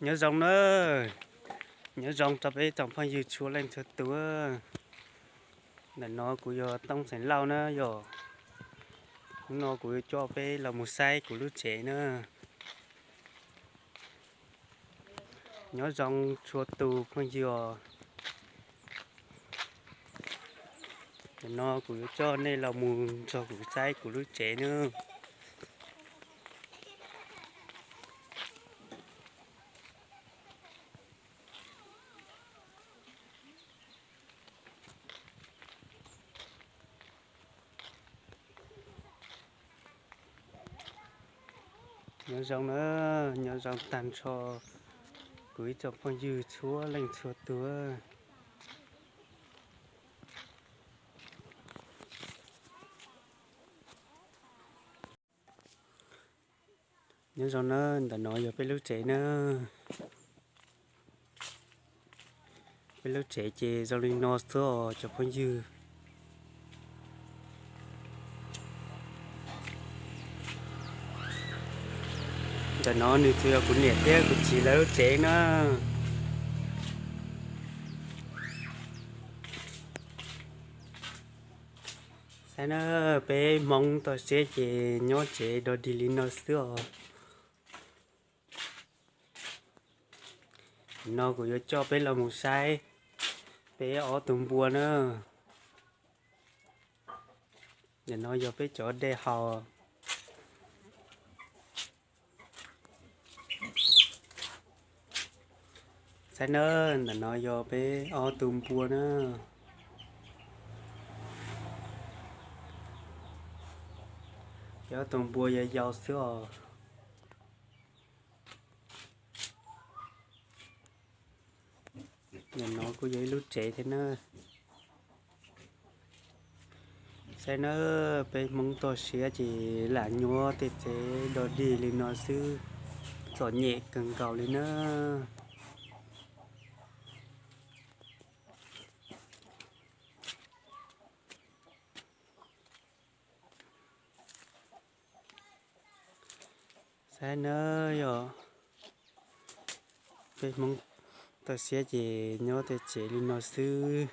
Nyob zoo na, nyob zoo rau peb tsoom phooj ywg txhua leej txhua tus. Ntawm no kuv yog Tooj Xeem Lauj na yog. Hnub no kuv yuav coj peb los mus saib kuv lub tsev na. Nyob zoo txhua tus phooj ywg os. Ntawm no kuv yuav coj nej los mus nrog kuv saib kuv lub tsev na. Nyob zoo na, nyob zoo tag nrho kuv ib tsoom phooj ywg txhua leej txhua tus. Nyob zoo na, ntawm no yog peb lub tsev na. Peb lub tsev ces zoo li no xwb os cov phooj ywg. Ntawm no nws tsuas yog kuv niam thiab kuv txiv lawv lub tsev na. Saib na, peb Hmoob toj siab ces nyob tsev dog dig li no xwb os. No kuv yuav coj peb los mus saib peb ob tug npua na. Ntawm no yog peb cov dej haus. Saib na, ntawm no yog peb ob tug npua na. Peb ob tug npua yau yau xwb os. Ntawm no kuj yog ib lub tsev thiab na. Saib na, peb Hmoob toj siab ces lam nyuaj tej tsev dog dig li no xwb, txom nyem kawg nkaus li na. Saib na yog, peb Hmoob toj siab ces nyob tej tsev li no xwb.